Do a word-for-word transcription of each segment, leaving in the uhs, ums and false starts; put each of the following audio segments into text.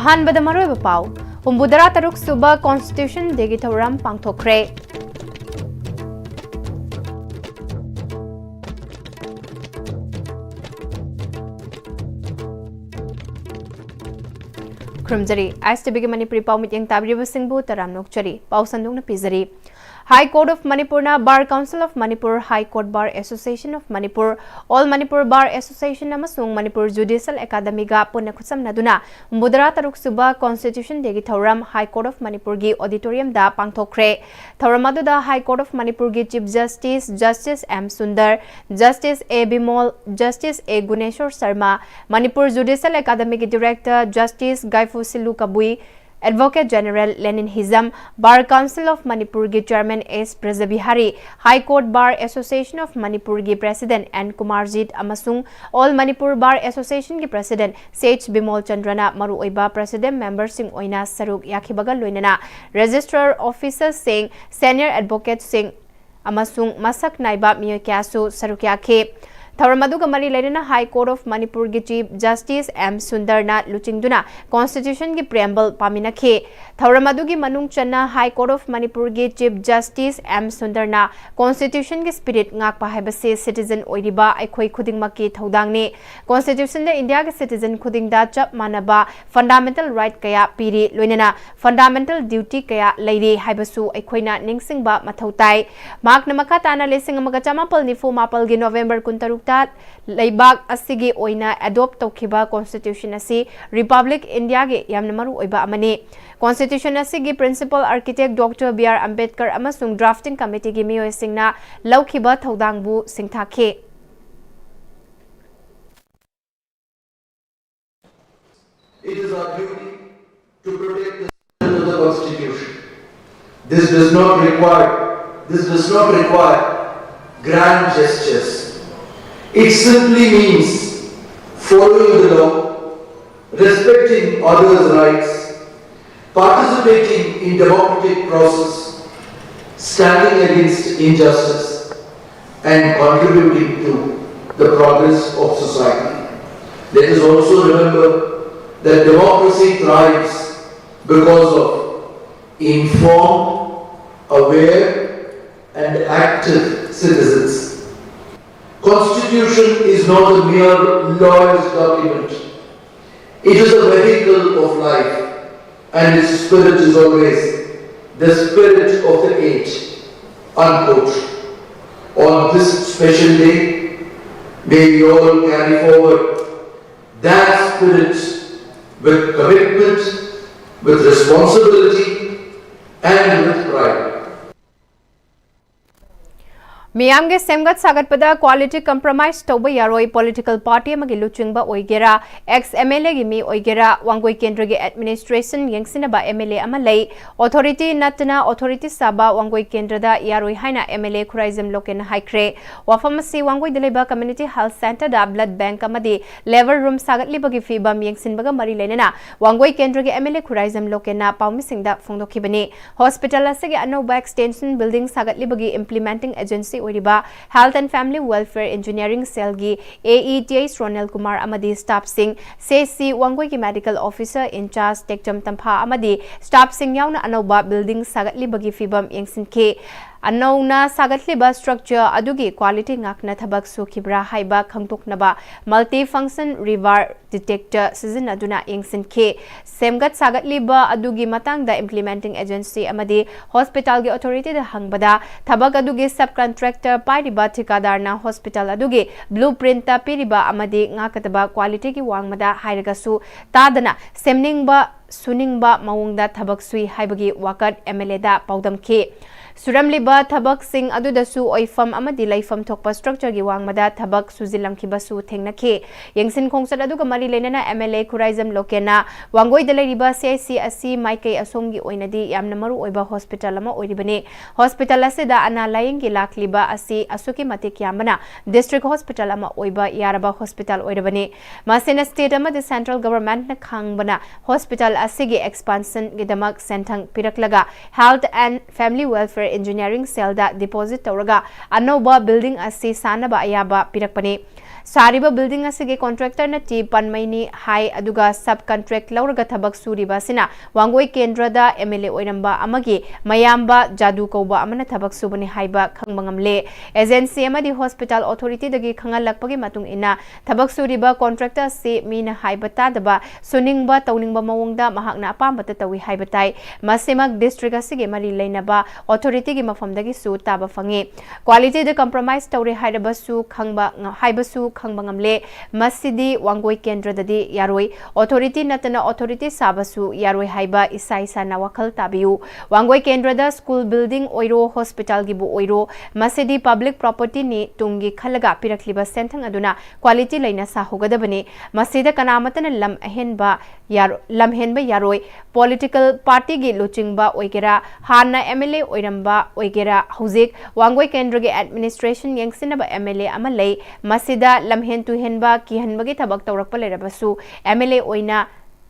ꯑꯍꯥꯟꯕꯗ ꯃꯔꯨꯑꯣꯏꯕ ꯄꯥꯎ꯫ ꯍꯨꯝꯐꯨꯇꯔꯥ ꯇꯔꯨꯛ ꯁꯨꯕ Constitution Dayꯒꯤ ꯊꯧꯔꯝ ꯄꯥꯡꯊꯣꯛꯈ꯭ꯔꯦ꯫ ꯈꯨꯔꯨꯝꯖꯔꯤ꯫ ꯑꯥꯏ ꯑꯦꯁ ꯇꯤ ꯚꯤꯒꯤ ꯃꯅꯤꯄꯨꯔꯤ ꯄꯥꯎ ꯃꯤꯠꯌꯦꯡ ꯇꯥꯕꯤꯔꯤꯕꯁꯤꯡꯕꯨ ꯇꯔꯥꯝꯅ ꯑꯣꯛꯆꯔꯤ꯫ ꯄꯥꯎ ꯁꯟꯗꯣꯛꯅ ꯄꯤꯖꯔꯤ꯫ High Court of ꯃꯅꯤꯄꯨꯔꯅ Bar Council of Manipur, High Court Bar Association of Manipur, All Manipur Bar Association ꯑꯃꯁꯨꯡ ꯃꯅꯤꯄꯨꯔ Judicial Academyꯒ ꯄꯨꯟꯅ ꯈꯨꯠꯁꯝꯅꯗꯨꯅ ꯍꯨꯝꯐꯨꯇꯔꯥ ꯇꯔꯨꯛ ꯁꯨꯕ Constitution Dayꯒꯤ ꯊꯧꯔꯝ High Court of ꯃꯅꯤꯄꯨꯔꯒꯤ auditoriumꯗ ꯄꯥꯡꯊꯣꯛꯈ꯭ꯔꯦ꯫ ꯊꯧꯔꯝ ꯑꯗꯨꯗ High Court of ꯃꯅꯤꯄꯨꯔꯒꯤ Chief Justice, Justice M Sundar, Justice A Bimol, Justice A Guneshwar Sarma, Manipur Judicial Academyꯒꯤ Director Justice Gaiphu Shilu Kabui, Advocate General Lenin Hijam, Bar Council of ꯃꯅꯤꯄꯨꯔꯒꯤ Chairman S Brajabihari, High Court Bar Association of ꯃꯅꯤꯄꯨꯔꯒꯤ President ꯑꯦꯟ ꯀꯨꯃꯥꯔꯖꯤꯠ ꯑꯃꯁꯨꯡ All Manipur Bar Associationꯒꯤ President C H Bimol ꯆꯟꯗ꯭ꯔꯅ ꯃꯔꯨꯑꯣꯏꯕ President memberꯁꯤꯡ ꯑꯣꯏꯅ ꯁꯔꯨꯛ ꯌꯥꯈꯤꯕꯒ ꯂꯣꯏꯅꯅ Registrar Officerꯁꯤꯡ, Senior Advocateꯁꯤꯡ, ꯑꯃꯁꯨꯡ ꯃꯁꯛ ꯅꯥꯏꯕ ꯃꯤꯑꯣꯏ ꯀꯌꯥꯁꯨ ꯁꯔꯨꯛ ꯌꯥꯈꯤ꯫ ꯊꯧꯔꯝ ꯑꯗꯨꯒ ꯃꯔꯤ ꯂꯩꯅꯅ High Court of ꯃꯅꯤꯄꯨꯔꯒꯤ Chief Justice ꯑꯦꯝ ꯁꯨꯟꯗꯔꯅ ꯂꯨꯆꯤꯡꯗꯨꯅ Constitutionꯒꯤ preamble ꯄꯥꯃꯤꯟꯅꯈꯤ꯫ ꯊꯧꯔꯝ ꯑꯗꯨꯒꯤ ꯃꯅꯨꯡ ꯆꯟꯅ High Court of ꯃꯅꯤꯄꯨꯔꯒꯤ Chief Justice ꯑꯦꯝ ꯁꯨꯟꯗꯔꯅ Constitutionꯒꯤ spirit ꯉꯥꯛꯄ ꯍꯥꯏꯕꯁꯤ citizen ꯑꯣꯏꯔꯤꯕ ꯑꯩꯈꯣꯏ ꯈꯨꯗꯤꯡꯃꯛꯀꯤ ꯊꯧꯗꯥꯡꯅꯤ꯫ Constitutionꯗ ꯏꯟꯗꯤꯌꯥꯒꯤ citizen ꯈꯨꯗꯤꯡꯗ ꯆꯞ ꯃꯥꯟꯅꯕ fundamental right ꯀꯌꯥ ꯄꯤꯔꯤ, ꯂꯣꯏꯅꯅ fundamental duty ꯀꯌꯥ ꯂꯩꯔꯤ ꯍꯥꯏꯕꯁꯨ ꯑꯩꯈꯣꯏꯅ ꯅꯤꯡꯁꯤꯡꯕ ꯃꯊꯧ ꯇꯥꯏ꯫ ꯃꯍꯥꯛꯅ ꯃꯈꯥ ꯇꯥꯅ ꯂꯤꯁꯤꯡ ꯑꯃꯒ ꯆꯃꯥꯄꯜ ꯅꯤꯐꯨ ꯃꯥꯄꯜꯒꯤ November ꯀꯨꯟꯇꯔꯨꯛꯇ ꯂꯩꯕꯥꯛ ꯑꯁꯤꯒꯤ ꯑꯣꯏꯅ adopt ꯇꯧꯈꯤꯕ Constitution ꯑꯁꯤ Republic ꯏꯟꯗꯤꯌꯥꯒꯤ ꯌꯥꯝꯅ ꯃꯔꯨ ꯑꯣꯏꯕ ꯑꯃꯅꯤ꯫ Constitution ꯑꯁꯤꯒꯤ principal architect Doctor B R Ambedkar ꯑꯃꯁꯨꯡ drafting committeeꯒꯤ ꯃꯤꯑꯣꯏꯁꯤꯡꯅ ꯂꯧꯈꯤꯕ ꯊꯧꯗꯥꯡꯕꯨ ꯁꯤꯡꯊꯥꯈꯤ꯫ It is our duty to protect the spirit of the Constitution. This does not require, this does not require grand gestures. It simply means following the law, respecting others' rights, participating in democratic process, standing against injustice, and contributing to the progress of society. Let us also remember that democracy thrives because of informed, aware, and active citizens. Constitution is not a mere lawyer's document. It is a vehicle of life, and its spirit is always the spirit of the age. Unquote. On this special day, may we all carry forward that spirit with commitment, with responsibility, and with pride. ꯃꯤꯌꯥꯝꯒꯤ ꯁꯦꯝꯒꯠ ꯁꯥꯒꯠꯄꯗ quality compromise ꯇꯧꯕ ꯌꯥꯔꯣꯏ꯫ Political party ꯑꯃꯒꯤ ꯂꯨꯆꯤꯡꯕ ꯑꯣꯏꯒꯦꯔꯥ, ex MLA ꯒꯤ ꯃꯤ ꯑꯣꯏꯒꯦꯔꯥ, ꯋꯥꯡꯒꯣꯏ ꯀꯦꯟꯗ꯭ꯔꯒꯤ administration ꯌꯦꯡꯁꯤꯟꯅꯕ MLA ꯑꯃ ꯂꯩ꯫ Authority ꯅꯠꯇꯅ authority ꯁꯥꯕ ꯋꯥꯡꯒꯣꯏ ꯀꯦꯟꯗ꯭ꯔꯗ ꯌꯥꯔꯣꯏ ꯍꯥꯏꯅ MLA ꯈꯨꯔꯥꯏꯖꯝ ꯂꯣꯀꯦꯟꯅ ꯍꯥꯏꯈ꯭ꯔꯦ꯫ ꯋꯥꯐꯝ ꯑꯁꯤ ꯋꯥꯡꯒꯣꯏꯗ ꯂꯩꯕ Community Health Centre ꯗ blood bank ꯑꯃꯗꯤ labour room ꯁꯥꯒꯠꯂꯤꯕꯒꯤ ꯐꯤꯕꯝ ꯌꯦꯡꯁꯤꯟꯕꯒ ꯃꯔꯤ ꯂꯩꯅꯅ ꯋꯥꯡꯒꯣꯏ ꯀꯦꯟꯗ꯭ꯔꯒꯤ MLA ꯈꯨꯔꯥꯏꯖꯝ ꯂꯣꯀꯦꯟꯅ ꯄꯥꯎꯃꯤꯁꯤꯡꯗ ꯐꯣꯡꯗꯣꯛꯈꯤꯕꯅꯤ꯫ Hospital ꯑꯁꯤꯒꯤ ꯑꯅꯧꯕ extension building ꯁꯥꯒꯠꯂꯤꯕꯒꯤ implementing agency ꯑꯣꯏꯔꯤꯕ Health and Family Welfare Engineering Cell ꯒꯤ AE th Ronel Kumar ꯑꯃꯗꯤ staff ꯁꯤꯡ, CHC ꯋꯥꯡꯒꯣꯏꯒꯤ medical officer in charge ꯇꯦꯛꯆꯝ ꯇꯝꯐꯥ ꯑꯃꯗꯤ staff ꯁꯤꯡ ꯌꯥꯎꯅ ꯑꯅꯧꯕ building ꯁꯥꯒꯠꯂꯤꯕꯒꯤ ꯐꯤꯕꯝ ꯌꯦꯡꯁꯤꯟꯈꯤ꯫ ꯑꯅꯧꯅ ꯁꯥꯒꯠꯂꯤꯕ structure ꯑꯗꯨꯒꯤ quality ꯉꯥꯛꯅ ꯊꯕꯛ ꯁꯨꯈꯤꯕ꯭ꯔꯥ ꯍꯥꯏꯕ ꯈꯪꯗꯣꯛꯅꯕ multi function radar detector ꯁꯤꯖꯤꯟꯅꯗꯨꯅ ꯌꯦꯡꯁꯤꯟꯈꯤ꯫ ꯁꯦꯝꯒꯠ ꯁꯥꯒꯠꯂꯤꯕ ꯑꯗꯨꯒꯤ ꯃꯇꯥꯡꯗ implementing agency ꯑꯃꯗꯤ hospital ꯒꯤ authority ꯗ ꯍꯪꯕꯗ, ꯊꯕꯛ ꯑꯗꯨꯒꯤ subcontractor ꯄꯥꯏꯔꯤꯕ ꯊꯤꯀꯥꯗꯥꯔꯅ hospital ꯑꯗꯨꯒꯤ blueprint ꯇ ꯄꯤꯔꯤꯕ ꯑꯃꯗꯤ ꯉꯥꯛꯀꯗꯕ quality ꯒꯤ ꯋꯥꯡꯃꯗ ꯍꯥꯏꯔꯒꯁꯨ ꯇꯥꯗꯅ ꯁꯦꯝꯅꯤꯡꯕ ꯁꯨꯅꯤꯡꯕ ꯃꯑꯣꯡꯗ ꯊꯕꯛ ꯁꯨꯏ ꯍꯥꯏꯕꯒꯤ ꯋꯥꯀꯠ MLA ꯗ ꯄꯥꯎꯗꯝꯈꯤ꯫ ꯁꯨꯔꯝꯂꯤꯕ ꯊꯕꯛꯁꯤꯡ ꯑꯗꯨꯗꯁꯨ ꯑꯣꯏꯐꯝ ꯑꯃꯗꯤ ꯂꯩꯐꯝ ꯊꯣꯛꯄ structure ꯒꯤ ꯋꯥꯡꯃꯗ ꯊꯕꯛ ꯁꯨꯖꯤꯜꯂꯝꯈꯤꯕꯁꯨ ꯊꯦꯡꯅꯈꯤ꯫ ꯌꯦꯡꯁꯤꯟ ꯈꯣꯡꯆꯠ ꯑꯗꯨꯒ ꯃꯔꯤ ꯂꯩꯅꯅ MLA ꯈꯨꯔꯥꯏꯖꯝ ꯂꯣꯀꯦꯟꯅ ꯋꯥꯡꯒꯣꯏꯗ ꯂꯩꯔꯤꯕ CHC ꯑꯁꯤ ꯃꯥꯏꯀꯩ ꯑꯁꯣꯝꯒꯤ ꯑꯣꯏꯅꯗꯤ ꯌꯥꯝꯅ ꯃꯔꯨ ꯑꯣꯏꯕ hospital ꯑꯃ ꯑꯣꯏꯔꯤꯕꯅꯤ꯫ Hospital ꯑꯁꯤꯗ ꯑꯅꯥ ꯂꯥꯌꯦꯡꯒꯤ ꯂꯥꯛꯂꯤꯕ ꯑꯁꯤ ꯑꯁꯨꯛꯀꯤ ꯃꯇꯤꯛ ꯌꯥꯝꯕꯅ district hospital ꯑꯃ ꯑꯣꯏꯕ ꯌꯥꯔꯕ hospital ꯑꯣꯏꯔꯕꯅꯤ꯫ ꯃꯁꯤꯅ state ꯑꯃꯗꯤ central government ꯅ ꯈꯪꯕꯅ hospital ꯑꯁꯤꯒꯤ expansion ꯒꯤꯗꯃꯛ ꯁꯦꯟꯊꯪ ꯄꯤꯔꯛꯂꯒ Health and Family Welfare Engineering Cell the deposit ꯇꯧꯔꯒ ꯑꯅꯧꯕ building ꯑꯁꯤ ꯁꯥꯅꯕ ꯑꯌꯥꯕ ꯄꯤꯔꯛꯄꯅꯤ꯫ ꯁꯥꯔꯤꯕ building ꯑꯁꯤꯒꯤ contractorꯅ ꯇꯤ ꯄꯟꯃꯩꯅꯤ ꯍꯥꯏ, ꯑꯗꯨꯒ sub contract ꯂꯧꯔꯒ ꯊꯕꯛ ꯁꯨꯔꯤꯕ ꯑꯁꯤꯅ ꯋꯥꯡꯒꯣꯏ ꯀꯦꯟꯗ꯭ꯔꯗ MLA ꯑꯣꯏꯔꯝꯕ ꯑꯃꯒꯤ ꯃꯌꯥꯝꯕ ꯖꯥꯗꯨ ꯀꯧꯕ ꯑꯃꯅ ꯊꯕꯛ ꯁꯨꯕꯅꯤ ꯍꯥꯏꯕ ꯈꯪꯕ ꯉꯝꯂꯦ꯫ Agency ꯑꯃꯗꯤ hospital authorityꯗꯒꯤ ꯈꯪꯍꯜꯂꯛꯄꯒꯤ ꯃꯇꯨꯡ ꯏꯟꯅ, ꯊꯕꯛ ꯁꯨꯔꯤꯕ contractor ꯑꯁꯤ ꯃꯤꯅ ꯍꯥꯏꯕ ꯇꯥꯗꯕ, ꯁꯨꯅꯤꯡꯕ ꯇꯧꯅꯤꯡꯕ ꯃꯑꯣꯡꯗ ꯃꯍꯥꯛꯅ ꯑꯄꯥꯝꯕꯇ ꯇꯧꯏ ꯍꯥꯏꯕ ꯇꯥꯏ꯫ ꯃꯁꯤꯃꯛ district ꯑꯁꯤꯒꯤ ꯃꯔꯤ ꯂꯩꯅꯕ authorityꯒꯤ ꯃꯐꯝꯗꯒꯤꯁꯨ ꯇꯥꯕ ꯐꯪꯏ꯫ Qualityꯗ compromise ꯇꯧꯔꯦ ꯍꯥꯏꯔꯕꯁꯨ ꯈꯪꯕ ꯉ-, ꯍꯥꯏꯕꯁꯨ ꯈꯪꯕ ꯉꯝꯂꯦ꯫ ꯃꯁꯤꯗꯤ ꯋꯥꯡꯒꯣꯏ ꯀꯦꯟꯗ꯭ꯔꯗꯗꯤ ꯌꯥꯔꯣꯏ꯫ Authority ꯅꯠꯇꯅ authority ꯁꯥꯕꯁꯨ ꯌꯥꯔꯣꯏ ꯍꯥꯏꯕ ꯏꯁꯥ ꯏꯁꯥꯅ ꯋꯥꯈꯜ ꯇꯥꯕꯤꯌꯨ꯫ ꯋꯥꯡꯒꯣꯏ ꯀꯦꯟꯗ꯭ꯔꯗ school building ꯑꯣꯏꯔꯣ, hospitalꯒꯤꯕꯨ ꯑꯣꯏꯔꯣ, ꯃꯁꯤꯗꯤ public propertyꯅꯤ꯫ ꯇꯨꯡꯒꯤ ꯈꯜꯂꯒ ꯄꯤꯔꯛꯂꯤꯕ ꯁꯦꯟꯊꯪ ꯑꯗꯨꯅ quality ꯂꯩꯅ ꯁꯥꯍꯧꯒꯗꯕꯅꯤ꯫ ꯃꯁꯤꯗ ꯀꯅꯥꯃꯠꯇꯅ ꯂꯝ ꯑꯍꯦꯟꯕ ꯌꯥꯔꯣ-, ꯂꯝ ꯍꯦꯟꯕ ꯌꯥꯔꯣꯏ꯫ Political partyꯒꯤ ꯂꯨꯆꯤꯡꯕ ꯑꯣꯏꯒꯦꯔꯥ, ꯍꯥꯟꯅ MLA ꯑꯣꯏꯔꯝꯕ ꯑꯣꯏꯒꯦꯔꯥ, ꯍꯧꯖꯤꯛ ꯋꯥꯡꯒꯣꯏ ꯀꯦꯟꯗ꯭ꯔꯒꯤ administration ꯌꯦꯡꯁꯤꯟꯅꯕ MLA ꯑꯃ ꯂꯩ꯫ ꯃꯁꯤꯗ ꯂꯝꯍꯦꯟ ꯇꯨꯍꯦꯟꯕ, ꯀꯤꯍꯟꯕꯒꯤ ꯊꯕꯛ ꯇꯧꯔꯛꯄ ꯂꯩꯔꯕꯁꯨ MLA ꯑꯣꯏꯅ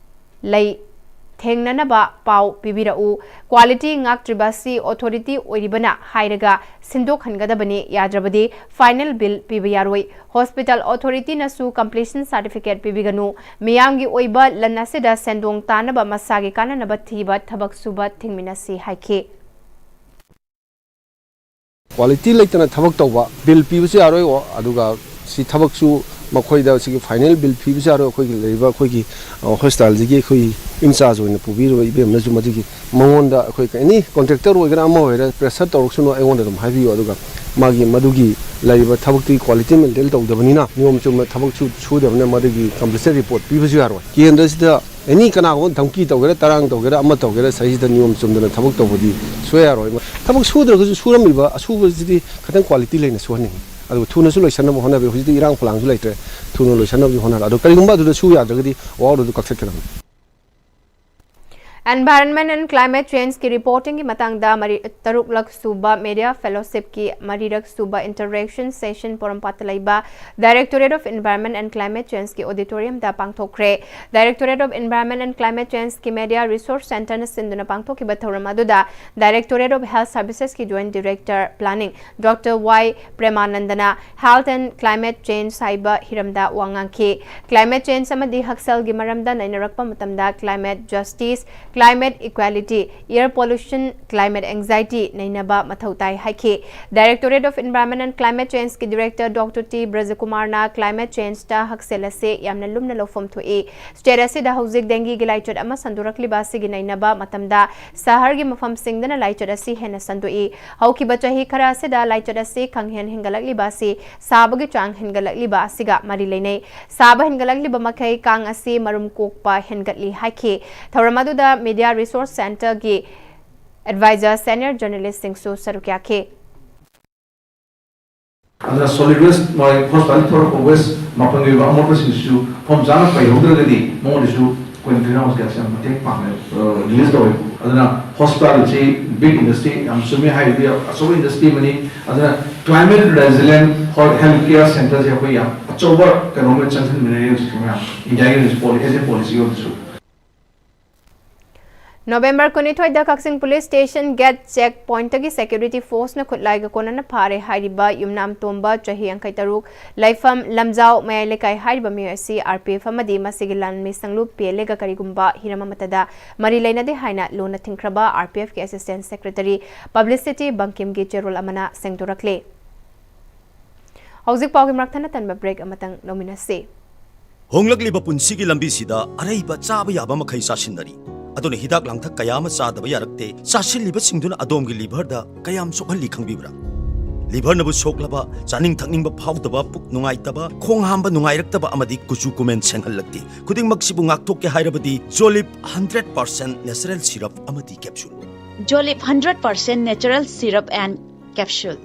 ꯂꯩ ꯊꯦꯡꯅꯅꯕ ꯄꯥꯎ ꯄꯤꯕꯤꯔꯛꯎ꯫ Quality ꯉꯥꯛꯇ꯭ꯔꯤꯕ ꯑꯁꯤ authority ꯑꯣꯏꯔꯤꯕꯅ ꯍꯥꯏꯔꯒ ꯁꯤꯟꯗꯣꯛꯍꯟꯒꯗꯕꯅꯤ, ꯌꯥꯗ꯭ꯔꯕꯗꯤ final bill ꯄꯤꯕ ꯌꯥꯔꯣꯏ꯫ Hospital authorityꯅꯁꯨ completion certificate ꯄꯤꯕꯤꯒꯅꯨ꯫ ꯃꯤꯌꯥꯝꯒꯤ ꯑꯣꯏꯕ ꯂꯟ ꯑꯁꯤꯗ ꯁꯦꯟꯗꯣꯡ ꯇꯥꯅꯕ ꯃꯁꯥꯒꯤ ꯀꯥꯟꯅꯅꯕ ꯊꯤꯕ ꯊꯕꯛ ꯁꯨꯕ ꯊꯤꯡꯃꯤꯟꯅꯁꯤ ꯍꯥꯏꯈꯤ꯫ Quality ꯂꯩꯇꯅ ꯊꯕꯛ ꯇꯧꯕ, bill ꯄꯤꯕꯁꯨ ꯌꯥꯔꯣꯏ, ꯑꯣ, ꯑꯗꯨꯒ ꯁꯤ ꯊꯕꯛꯁꯨ ꯃꯈꯣꯏꯗ ꯁꯤꯒꯤ final bill ꯄꯤꯕꯁꯨ ꯌꯥꯔꯣꯏ꯫ ꯑꯩꯈꯣꯏꯒꯤ ꯂꯩꯔꯤꯕ ꯑꯩꯈꯣꯏꯒꯤ, ꯑ, hospitalꯁꯤꯒꯤ ꯑꯩꯈꯣꯏ in charge ꯑꯣꯏꯅ ꯄꯨꯕꯤꯔꯤꯕ ꯏꯕꯦꯝꯅꯁꯨ ꯃꯗꯨꯒꯤ ꯃꯉꯣꯟꯗ ꯑꯩꯈꯣꯏ any contractor ꯑꯣꯏꯒꯦꯔꯥ ꯑꯃ ꯑꯣꯏꯒꯦꯔꯥ pressure ꯇꯧꯔꯛꯁꯅꯨ, ꯑꯩꯉꯣꯟꯗ ꯑꯗꯨꯝ ꯍꯥꯏꯕꯤꯌꯨ꯫ ꯑꯗꯨꯒ ꯃꯥꯒꯤ ꯃꯗꯨꯒꯤ ꯂꯩꯔꯤꯕ ꯊꯕꯛꯇꯨꯒꯤ quality maintain ꯇꯧꯗꯕꯅꯤꯅ, ꯅꯤꯌꯣꯝ ꯆꯨꯝꯅ ꯊꯕꯛ ꯁꯨ-, ꯁꯨꯗꯕꯅꯤꯅ ꯃꯗꯨꯒꯤ compensation report ꯄꯤꯕꯁꯨ ꯌꯥꯔꯣꯏ꯫ ꯀꯦꯟꯗ꯭ꯔꯁꯤꯗ any ꯀꯅꯥꯒꯨꯝꯕ ꯙꯝꯀꯤ ꯇꯧꯒꯦꯔꯥ, ꯇꯔꯥꯡ ꯇꯧꯒꯦꯔꯥ, ꯑꯃ ꯇꯧꯒꯦꯔꯥ, ꯁꯤꯗꯩꯁꯤꯗ ꯅꯤꯌꯣꯝ ꯆꯨꯝꯗꯅ ꯊꯕꯛ ꯇꯧꯕꯗꯤ ꯁꯨꯡꯌꯥ ꯌꯥꯔꯣꯏ꯫ ꯊꯕꯛ ꯁꯨꯗ꯭ꯔꯒꯁꯨ ꯁꯨꯔꯝꯃꯤꯕ ꯑꯁꯨꯕꯁꯤꯗꯤ ꯈꯤꯇꯪ quality ꯂꯩꯅ ꯁꯨꯍꯟꯅꯤꯡꯉꯤ꯫ ꯑꯗꯨꯒ ꯊꯨꯅꯁꯨ ꯂꯣꯏꯁꯟꯅꯕ ꯍꯣꯠꯅꯕꯤꯌꯨ꯫ ꯍꯧꯖꯤꯛꯇꯤ ꯏꯔꯥꯡ ꯐꯂꯥꯡꯁꯨ ꯂꯩꯇ꯭ꯔꯦ, ꯊꯨꯅ ꯂꯣꯏꯁꯟꯅꯕꯁꯨ ꯍꯣꯠꯅꯔꯦ꯫ ꯑꯗꯣ ꯀꯔꯤꯒꯨꯝꯕ ꯑꯗꯨꯗ ꯁꯨ ꯌꯥꯗ꯭ꯔꯒꯗꯤ work order ꯑꯗꯨ ꯀꯛꯊꯠꯀꯗꯕꯅꯤ꯫ Environment and Climate Change ꯀꯤ reporting ꯒꯤ ꯃꯇꯥꯡꯗ ꯃꯔꯤ, ꯇꯔꯨꯛꯂꯛ ꯁꯨꯕ Media Fellowship ꯀꯤ ꯃꯔꯤꯔꯛ ꯁꯨꯕ interaction session ꯄꯣꯔꯣꯝꯄꯥꯠꯇ ꯂꯩꯕ Directorate of Environment and Climate Change ꯀꯤ auditorium the ꯄꯥꯡꯊꯣꯛꯈ꯭ꯔꯦ꯫ Directorate of Environment and Climate Change ꯀꯤ Media Resource Center ꯅ ꯁꯤꯟꯗꯨꯅ ꯄꯥꯡꯊꯣꯛꯈꯤꯕ ꯊꯧꯔꯝ ꯑꯗꯨꯗ Directorate of Health Services ꯀꯤ Joint Director Planning Doctor Y ꯄ꯭ꯔꯦꯃꯥꯅꯟꯗꯅ Health and Climate Change ꯍꯥꯏꯕ ꯍꯤꯔꯝꯗ ꯋꯥ ꯉꯥꯡꯈꯤ꯫ Climate change ꯑꯃꯗꯤ ꯍꯛꯁꯦꯜꯒꯤ ꯃꯔꯝꯗ ꯅꯩꯅꯔꯛꯄ ꯃꯇꯝꯗ climate justice, climate equality, air pollution, climate anxiety ꯅꯩꯅꯕ ꯃꯊꯧ ꯇꯥꯏ ꯍꯥꯏꯈꯤ꯫ Directorate of Environment and Climate Change ꯀꯤ Director Doctor T ꯕ꯭ꯔꯖꯀꯨꯃꯥꯔꯅ climate change ꯇ ꯍꯛꯁꯦꯜ ꯑꯁꯤ ꯌꯥꯝꯅ ꯂꯨꯝꯅ ꯂꯧꯐꯝ ꯊꯣꯛꯏ꯫ State ꯑꯁꯤꯗ ꯍꯧꯖꯤꯛ dengue ꯒꯤ ꯂꯥꯏꯆꯠ ꯑꯃ ꯁꯟꯗꯣꯔꯛꯂꯤꯕ ꯑꯁꯤꯒꯤ ꯅꯩꯅꯕ ꯃꯇꯝꯗ ꯁꯍꯔꯒꯤ ꯃꯐꯝꯁꯤꯡꯗꯅ ꯂꯥꯏꯆꯠ ꯑꯁꯤ ꯍꯦꯟꯅ ꯁꯟꯗꯣꯛꯏ꯫ ꯍꯧꯈꯤꯕ ꯆꯍꯤ ꯈꯔ ꯑꯁꯤꯗ ꯂꯥꯏꯆꯠ ꯑꯁꯤ ꯈꯪꯍꯦꯟ ꯍꯦꯟꯒꯠꯂꯛꯂꯤꯕ ꯑꯁꯤ ꯁꯥꯕꯒꯤ ꯆꯥꯡ ꯍꯦꯟꯒꯠꯂꯛꯂꯤꯕ ꯑꯁꯤꯒ ꯃꯔꯤ ꯂꯩꯅꯩ꯫ ꯁꯥꯕ ꯍꯦꯟꯒꯠꯂꯛꯂꯤꯕ ꯃꯈꯩ ꯀꯥꯡ ꯑꯁꯤ ꯃꯔꯨꯝ ꯀꯣꯛꯄ ꯍꯦꯟꯒꯠꯂꯤ ꯍꯥꯏꯈꯤ꯫ ꯊꯧꯔꯝ ꯑꯗꯨꯗ Media Resource Center ꯒꯤ advisor, senior journalist ꯁꯤꯡꯁꯨ ꯁꯔꯨꯛ ꯌꯥꯈꯤ꯫ ꯑꯗꯨꯅ solid waste, ꯃꯣꯏ hospital ꯊꯣꯔꯛꯄ waste ꯃꯥꯄꯟꯒꯤ ꯑꯣꯏꯕ ꯑꯃꯣꯠꯄꯁꯤꯡꯁꯤꯁꯨ ꯃꯐꯝ ꯆꯥꯅ ꯄꯩꯍꯧꯗ꯭ꯔꯒꯗꯤ ꯃꯉꯣꯟꯗꯁꯨ ꯑꯩꯈꯣꯏꯅ green house gas ꯌꯥꯝ ꯃꯇꯦꯡ ꯄꯥꯡꯉꯦ, release ꯇꯧꯋꯦ꯫ ꯑꯗꯨꯅ hospital ꯁꯤ big industry ꯌꯥꯝ ꯆꯨꯝꯃꯤ ꯍꯥꯏꯔꯤꯗꯤ ꯑꯆꯧꯕ industry ꯑꯃꯅꯤ꯫ ꯑꯗꯨꯅ climate resilient health care centre ꯁꯦ ꯑꯩꯈꯣꯏ ꯌꯥꯝ ꯑꯆꯧꯕ ꯀꯩꯅꯣꯝ ꯆꯪꯁꯤꯟꯃꯤꯟꯅꯔꯤ ꯍꯧꯖꯤꯛꯁꯦ ꯃꯌꯥꯝ, India ꯒꯤ ꯍꯧꯖꯤꯛ ꯄꯣꯂꯤ-, as a policy ꯑꯣꯏꯕꯁꯨ꯫ ꯅꯣꯕꯦꯝꯕꯔ ꯀꯨꯟꯅꯤꯊꯣꯏꯗ ꯀꯛꯆꯤꯡ police station gate check point ꯇꯒꯤ security force ꯅ ꯈꯨꯠꯂꯥꯏꯒ ꯀꯣꯟꯅꯅ ꯐꯥꯔꯦ ꯍꯥꯏꯔꯤꯕ ꯌꯨꯝꯅꯥꯝ ꯇꯣꯝꯕ, ꯆꯍꯤ ꯌꯥꯡꯈꯩ ꯇꯔꯨꯛ, ꯂꯩꯐꯝ ꯂꯝꯖꯥꯎ ꯃꯌꯥꯏ ꯂꯩꯀꯥꯏ ꯍꯥꯏꯔꯤꯕ ꯃꯤꯑꯣꯏ ꯑꯁꯤ R P F ꯑꯃꯗꯤ ꯃꯁꯤꯒꯤ ꯂꯥꯟꯃꯤ ꯁꯪꯂꯨꯞ P L A ꯒ ꯀꯔꯤꯒꯨꯝꯕ ꯍꯤꯔꯝ ꯑꯃꯠꯇꯗ ꯃꯔꯤ ꯂꯩꯅꯗꯦ ꯍꯥꯏꯅ ꯂꯨꯅ ꯊꯤꯡꯈ꯭ꯔꯕ R P F ꯀꯤ assistant secretary publicity ꯕꯪꯀꯤꯝꯒꯤ ꯆꯦꯔꯣꯜ ꯑꯃꯅ ꯁꯦꯡꯗꯣꯔꯛꯂꯦ꯫ ꯍꯧꯖꯤꯛ ꯄꯥꯎꯒꯤ ꯃꯔꯛ ꯊꯠꯅ ꯇꯟꯕ break ꯑꯃꯇꯪ ꯂꯧꯃꯤꯟꯅꯁꯤ꯫ ꯍꯣꯡꯂꯛꯂꯤꯕ ꯄꯨꯟꯁꯤꯒꯤ ꯂꯝꯕꯤꯁꯤꯗ ꯑꯔꯩꯕ ꯆꯥꯕ ꯌꯥꯕ ꯃꯈꯩ ꯆꯥꯁꯤꯟꯅꯔꯤ꯫ ꯑꯗꯨꯅ ꯍꯤꯗꯥꯛ ꯂꯥꯡꯊꯛ ꯀꯌꯥ ꯑꯃ ꯆꯥꯗꯕ ꯌꯥꯔꯛꯇꯦ꯫ ꯆꯥꯁꯤꯜꯂꯤꯕꯁꯤꯡꯗꯨꯅ ꯑꯗꯣꯝꯒꯤ liver ꯗ ꯀꯌꯥꯝ ꯁꯣꯛꯍꯜꯂꯤ ꯈꯪꯕꯤꯕ꯭ꯔꯥ? Liver ꯅꯕꯨ ꯁꯣꯛꯂꯕ, ꯆꯥꯅꯤꯡ ꯊꯛꯅꯤꯡꯕ ꯐꯥꯎꯗꯕ, ꯄꯨꯛ ꯅꯨꯡꯉꯥꯏꯇꯕ, ꯈꯣꯡ ꯍꯥꯝꯕ ꯅꯨꯡꯉꯥꯏꯔꯛꯇꯕ ꯑꯃꯗꯤ ꯀꯨꯆꯨ ꯀꯨꯃꯦꯟ ꯁꯦꯡꯍꯜꯂꯛꯇꯦ꯫ ꯈꯨꯗꯤꯡꯃꯛꯁꯤꯕꯨ ꯉꯥꯛꯊꯣꯛꯀꯦ ꯍꯥꯏꯔꯕꯗꯤ Jolib hundred percent natural syrup ꯑꯃꯗꯤ capsule꯫ Jolib hundred percent natural syrup and capsule.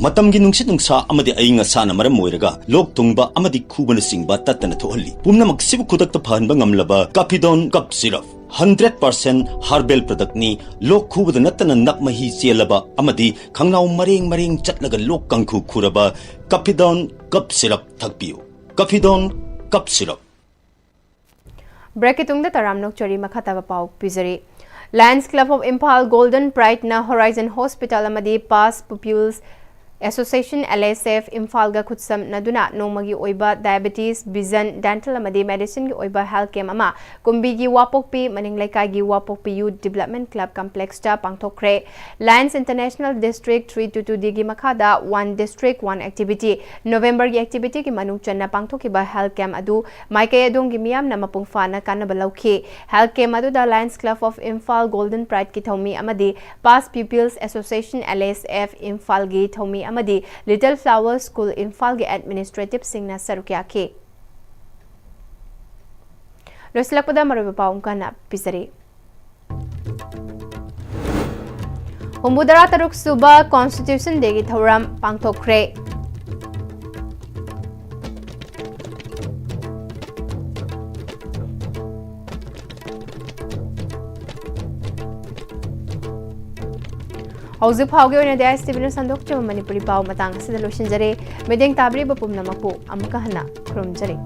ꯃꯇꯝꯒꯤ ꯅꯨꯡꯁꯤꯠ ꯅꯨꯡꯁꯥ ꯑꯃꯗꯤ ꯑꯏꯪ ꯑꯁꯥꯅ ꯃꯔꯝ ꯑꯣꯏꯔꯒ ꯂꯣꯛ ꯊꯨꯡꯕ ꯑꯃꯗꯤ ꯈꯨꯕꯅꯆꯤꯡꯕ ꯇꯠꯇꯅ ꯊꯣꯛꯍꯜꯂꯤ꯫ ꯄꯨꯝꯅꯃꯛꯁꯤꯕꯨ ꯈꯨꯗꯛꯇ ꯐꯍꯟꯕ ꯉꯝꯂꯕ Capidone Cough Syrup꯫ Hundred percent herbal ꯄ꯭ꯔꯗꯛꯅꯤ꯫ ꯂꯣꯛ ꯈꯨꯕꯗ ꯅꯠꯇꯅ ꯅꯞ ꯃꯍꯤ ꯆꯦꯜꯂꯕ ꯑꯃꯗꯤ ꯈꯪꯅꯥꯎ ꯃꯔꯦꯡ ꯃꯔꯦꯡ ꯆꯠꯂꯒ ꯂꯣꯛ ꯀꯥꯡꯈꯨ ꯈꯨꯔꯕ ꯀꯐꯤꯗꯣꯟ ꯀꯞ ꯁꯤꯔꯞ ꯊꯛꯄꯤꯌꯨ꯫ ꯀꯐꯤꯗꯣꯟ ꯀꯞ ꯁꯤꯔꯞ꯫ ꯕ꯭ꯔꯦꯛꯀꯤ ꯇꯨꯡꯗ ꯇꯔꯥꯝꯅ ꯑꯣꯛꯆꯔꯤ꯫ ꯃꯈꯥ ꯇꯥꯕ ꯄꯥꯎ ꯄꯤꯖꯔꯤ꯫ Lions Club of Imphal Golden Prideꯅ Horizon Hospital ꯑꯃꯗꯤ Past Pupils Association, L S F, ꯏꯝꯐꯥꯜꯒ ꯈꯨꯠꯁꯝꯅꯗꯨꯅ ꯅꯣꯡꯃꯒꯤ ꯑꯣꯏꯕ diabetes, vision, dental ꯑꯃꯗꯤ medicineꯒꯤ ꯑꯣꯏꯕ health camp ꯑꯃ ꯀꯨꯝꯕꯤꯒꯤ ꯋꯥꯄꯣꯛꯄꯤ ꯃꯅꯤꯡ ꯂꯩꯀꯥꯏꯒꯤ ꯋꯥꯄꯣꯛꯄꯤ Youth Development Club Complexꯇ ꯄꯥꯡꯊꯣꯛꯈ꯭ꯔꯦ꯫ Lions International District three two two Dꯒꯤ ꯃꯈꯥꯗ One District One Activity, Novemberꯒꯤ activityꯒꯤ ꯃꯅꯨꯡ ꯆꯟꯅ ꯄꯥꯡꯊꯣꯛꯈꯤꯕ health camp ꯑꯗꯨ ꯃꯥꯏꯀꯩ ꯑꯗꯣꯝꯒꯤ ꯃꯤꯌꯥꯝꯅ ꯃꯄꯨꯡ ꯐꯥꯅ ꯀꯥꯟꯅꯕ ꯂꯧꯈꯤ꯫ Health camp ꯑꯗꯨꯗ Lions Club of Imphal Golden Prideꯀꯤ ꯊꯧꯃꯤ ꯑꯃꯗꯤ Past Pupils Association, L S F, ꯏꯝꯐꯥꯜꯒꯤ ꯊꯧꯃꯤ ꯑꯃꯗꯤ Little Flower School ꯏꯝꯐꯥꯜꯒꯤ administrativeꯁꯤꯡꯅ ꯁꯔꯨꯛ ꯌꯥꯈꯤ꯫ ꯂꯣꯏꯁꯤꯜꯂꯛꯄꯗ ꯃꯔꯨꯑꯣꯏꯕ ꯄꯥꯎ ꯑꯃꯨꯛꯀ ꯍꯟꯅ ꯄꯤꯖꯔꯤ꯫ ꯍꯨꯝꯐꯨꯇꯔꯥ ꯇꯔꯨꯛ ꯁꯨꯕ Constitution Dayꯒꯤ ꯊꯧꯔꯝ ꯄꯥꯡꯊꯣꯛꯈ꯭ꯔꯦ꯫ ꯍꯧꯖꯤꯛ ꯐꯥꯎꯒꯤ ꯑꯣꯏꯅꯗꯤ ꯑꯥꯏ ꯑꯦꯁ ꯇꯤ ꯚꯤꯅ ꯁꯟꯗꯣꯛꯆꯕ ꯃꯅꯤꯄꯨꯔꯤ ꯄꯥꯎ ꯃꯇꯥꯡ ꯑꯁꯤꯗ ꯂꯣꯏꯁꯤꯟꯖꯔꯦ꯫ ꯃꯤꯠꯌꯦꯡ ꯇꯥꯕꯤꯔꯤꯕ ꯄꯨꯝꯅꯃꯛꯄꯨ ꯑꯃꯨꯛꯀ ꯍꯟꯅ ꯈꯨꯔꯨꯝꯖꯔꯤ꯫